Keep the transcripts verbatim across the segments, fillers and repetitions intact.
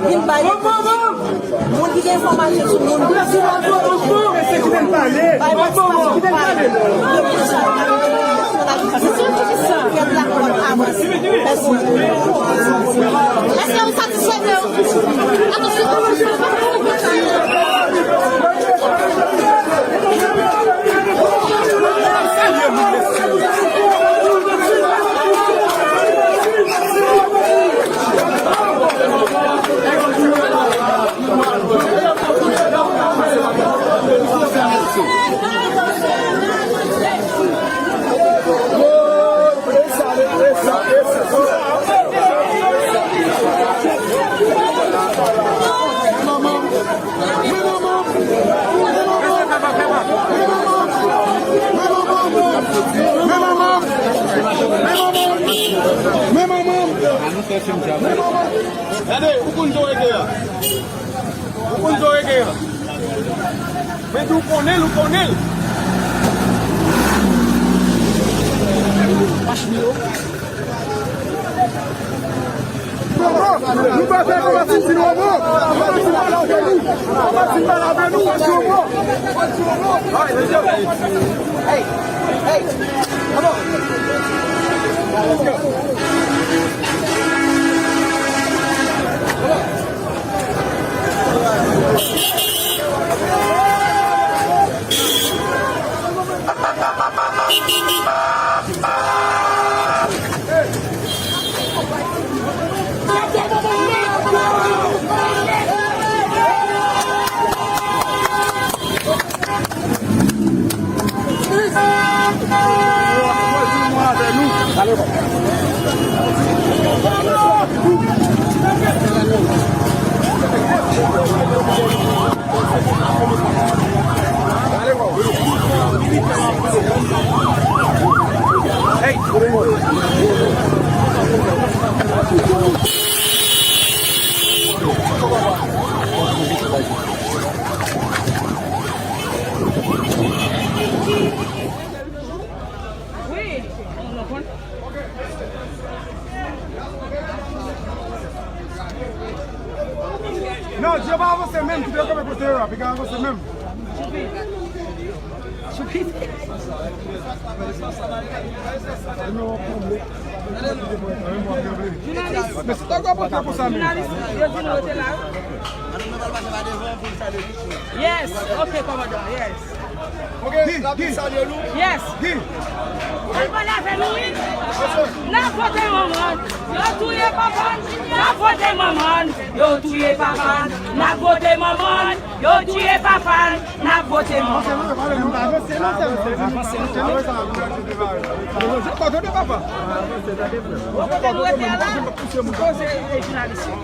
Vin bay moun ki gen enfòmasyon sou moun. Bay moun ki vin pale. Pèp la konn avanse. Èske ou satisfè de ou? Atansyon. Men manman m! Men manman m! Men manman m! Gade, ou konn sa w rete a. Ou konn sa w rete a. Men di w konnen l, ou konnen l. Nou pa fè konba sou ti nou anmò. Konba sou pa la avè nou. Konba sou pa la avè nou, pa sou anmò. Hey, hey, come on. Non, Dye pa avanse menm, kite yo kanpe kote yo a, piga avanse menm. Jounalis, jounalis, yo di nou yo te la. Yes, ok, kòmandan, yes. Yes. Al pale avè nou, wi. N ap vote manman n. Yo touye papa n. N ap vote manman n. Yo touye papa n. N ap vote manman n. Yo touye papa n. N ap vote manman n. Avanse non, avanse non. Kote nou rete a la? Koze jounalis yo.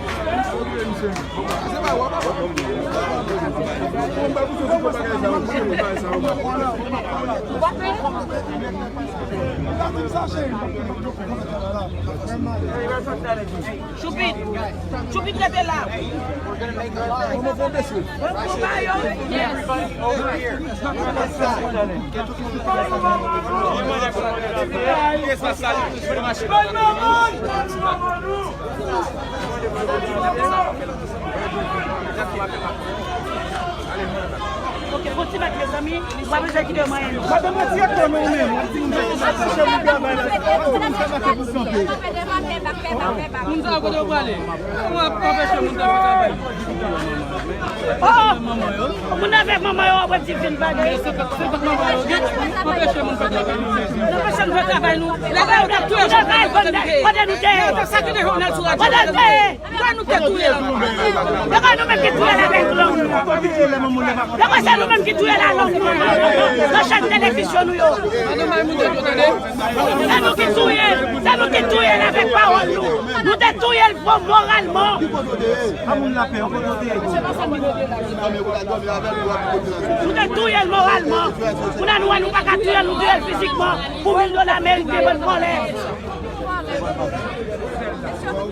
Choupit. Choupit rete la. Bon, bon, ba yo. Yes. Ok, bon ti bat, mezanmi. W ap bezwen kite yo manyen nou. Madanm nan direktè, men ou menm, w ap di nou sa, chèf nou travay la, w ap di nou sa, maten pou kanpe. Moun sa a, kote yo prale? Ou ap anpeche moun sa fè travay? Oh! Moun nan avèk manman yo, w ap di vin bagay. Anpeche moun fè travay. Anpeche nou fè travay nou. Lè sa yo t ap touye Jovenel, kote nou te ye? Kote nou te ye? Kote nou te ye? Lè sa nou te touye l? Lè sa nou menm ki touye l avèk lang nou? Lè sa se nou menm ki touye l a lang nou? Nan chèn televizyon nou yo. Se nou ki touye l. Se nou ki touye l avèk pawòl nou. Nou te touye l moralman. Nou te touye l moralman. Kounye a nou wè nou pa ka touye l, nou touye l fizikman. Pou mil dola merite, bann vòlè.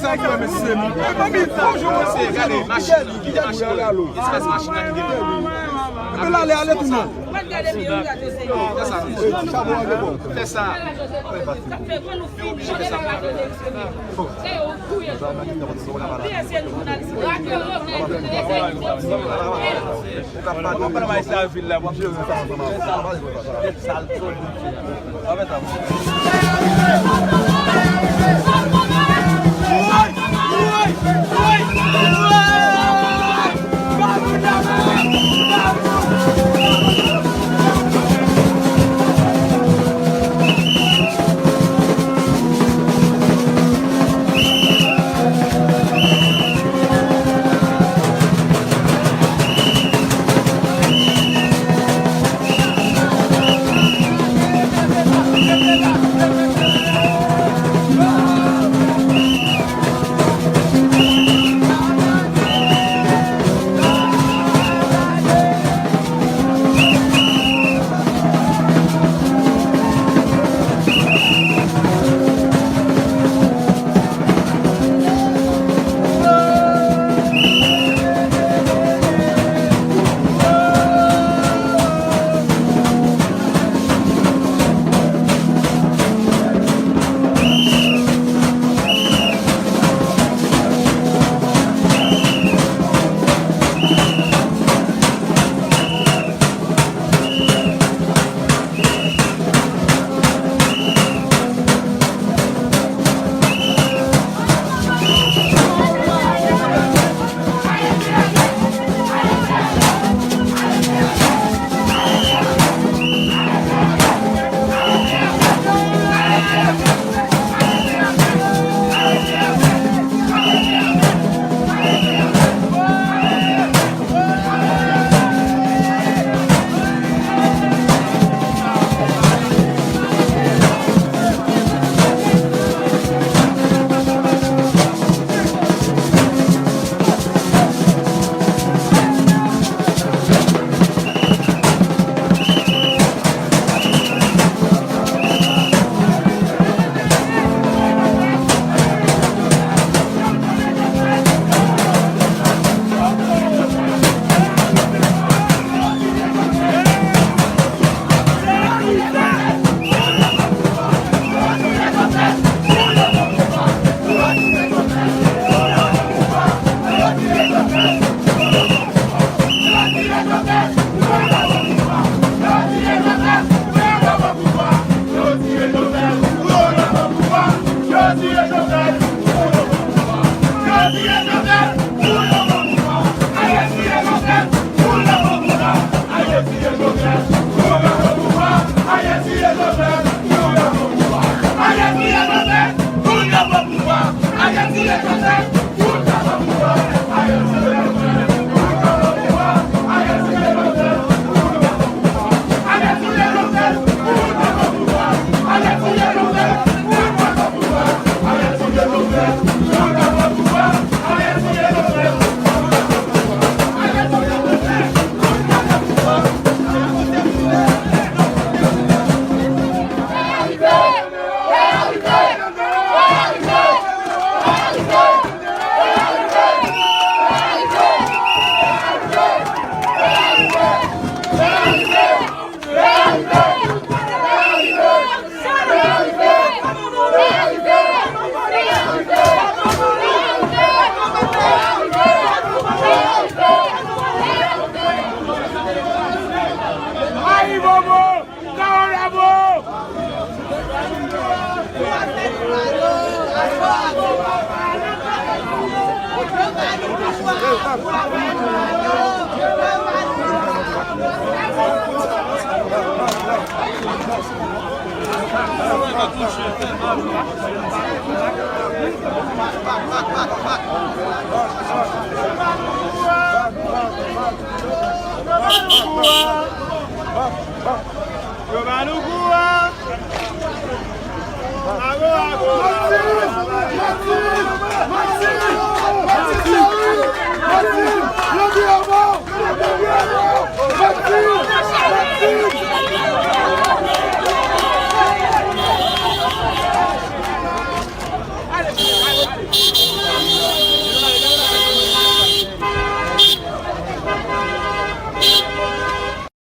sa ki wè, mesye. Manmi, bonjou, mesye. Gade, machin nan, kite machin nan. Espès machin nan kite. Epi l ale, ale tounen. Mwen gade byen, wi, gade se. Fè sa, mesye. Fè sa. Sa fè mwen nou fini. Fè sa. Se yo touye. Li eseye nou jounalis.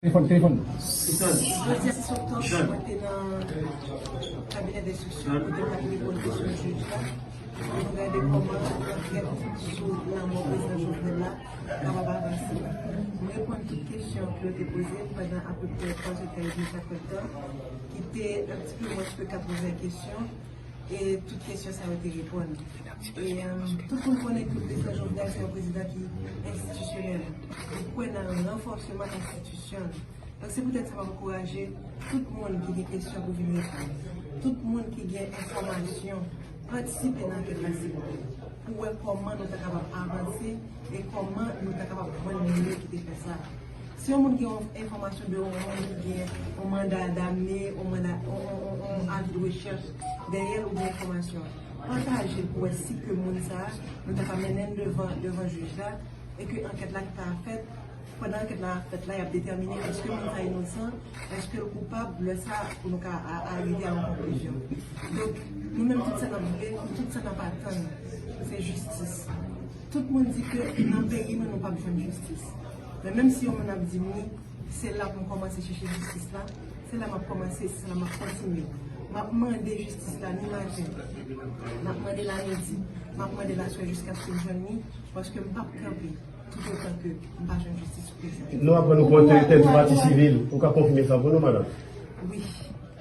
Telefòn, telefòn. Jodi a sis oktòb, mwen te nan kabinè denstriksyon, kote m t ap reponn kesyon jij la. Pou nou gade kòman ankèt sou lanmò prezidan Jovenel la kapab avanse. M reponn tout kesyon ke yo te poze m pandan apeprè twa zèdtan edmi, katr èdtan, ki te un petit peu moins que katreven kesyon, e tout kesyon sa yo te reponn. E, euh, tout moun konnen ke prezidan Jovenel se yon prezidan ki enstitisyonèl. Li kwè nan ranfòseman enstitisyon. Donk, se poutèt sa m ap ankouraje tout moun ki gen kesyon pou vin reponn. Tout moun ki gen enfòmasyon, patisipe nan ankèt la, silvouplè, pou wè kòman nou ta kapab avanse e kòman nou ta kapab jwenn moun yo ki te fè sa. Si yon moun gen yon enfòmasyon de yon moun ki gen yon manda damne, yon manda, yon, yon, yon, yon avi de rechèch dèyè l oubyen enfòmasyon, pataje l pou wè si ke moun sa a, nou ta ka mennen l devan, devan jij la, e ke ankèt la ki ta fèt, pandan ankèt la ap fèt la, y ap detèmine èske moun sa inosan, èske l koupab, lè sa a, pou nou ka a, a rive a yon konklizyon. Donk, nou menm, tout sa n ap vle, tout sa n ap atann, se jistis. Tout moun di ke nan peyi nou, nou p ap jwenn jistis. Men menm si yon moun ap di m wi, se la pou m kòmanse chèche jistis la, se la m ap kòmanse, se la m ap kontinye. M ap mande jistis la ni maten, m ap mande l a midi, m ap mande l aswè jiskaske m jwenn li, paske m p ap kanpe toutotan ke m pa jwenn jistis pou prezidan. Nou aprann ou pòte tèt ou pati sivil. Ou ka konfime sa pou nou, madanm? Wi.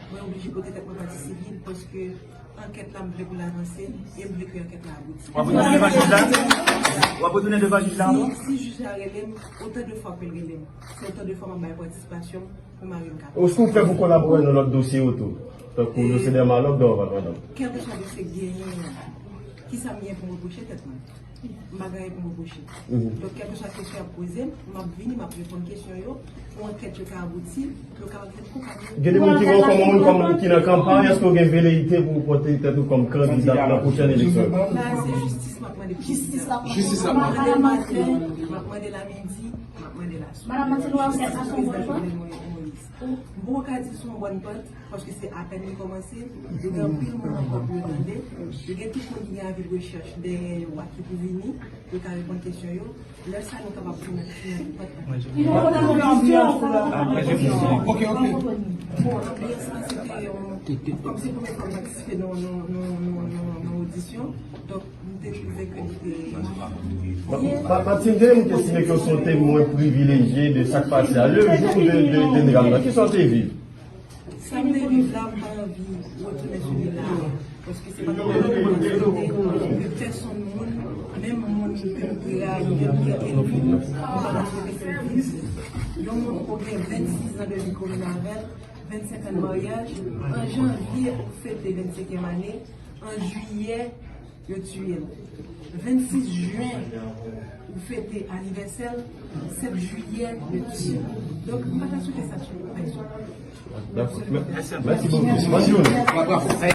Mwen oblije pote tèt mwen pati sivil paske ankèt la, m vle pou l avanse e m vle ke ankèt la abouti. W ap retoune devan jij la? W ap retoune devan jij la ankò? Si, si jij la rele m, otan de fwa ke l rele m, se otan de fwa m ap bay patisipasyon m pou mari m ka. Èske w prè pou kolabore nan lòt dosye yo tou? Tankou dosye Dermalog, Dorval, madanm. Kèlkeswa dosye k genyen an, kisa m gen pou m repwoche tèt mwen? M pa gen anyen pou m repwoche. Donk, kèlkeswa kesyon y ap poze m, m ap vini, m ap reponn kesyon yo, pou ankèt yo ka abouti, pou yo kapab fè koupab yo. Gen de moun ki wè w kòm yon moun kòm ki nan kanpay, èske w gen veleyite pou w pòte tèt ou kòm kandida nan pwochèn eleksyon yo? La, se jistis m ap mande. Jistis la. Jistis la. M ap mande l maten, m ap mande l a midi, m ap mande l aswè. Madanm Martine, w ap fè sa sou yon bòn pant? M poko ka di l sou yon bòn pant, paske se apèn li kòmanse, yo gen anpil moun ankò pou yo tande, yo gen tout moun ki gen avi de rechèch dèyè yo a ki pou vini, yo ka reponn kesyon yo, lè sa nou kapab tou mèt fini ak pòt la. Ki yon kontan konvizyon pou la. Ok, ok. Bon, anbyans lan, se te yon, kòm se premye fwa m patisipe nan, nan, nan, nan, nan, nan odisyon, donk, m te twouve ke li te byen. Ma, ma, Martine, gen moun ki estime ke w se yon temwen privilejye de sa k pase a, le jou de, de, de dram nan. Kisa w te viv? Sa m te viv la, m pa anvi retounen sou li la. Paske se pa nòmal pou m aksepte ke pèsonn moun, menm moun ke m te rayi, ke m te enmi, m pa ka swete fè viv. Yon moun ou gen vennsis zan de vi komin avè l, vennsenk an de maryaj, an janvye ou fete vennsenkyèm ane, an jiyè, yo tiye l. Vennsis jen, ou fete anivèsè l, sèt jiyè, yo tiye l. Donk, m pa ta swete sa sou pèsonn. Dakò. Mè-, mèsi bokou. Bòn jounen.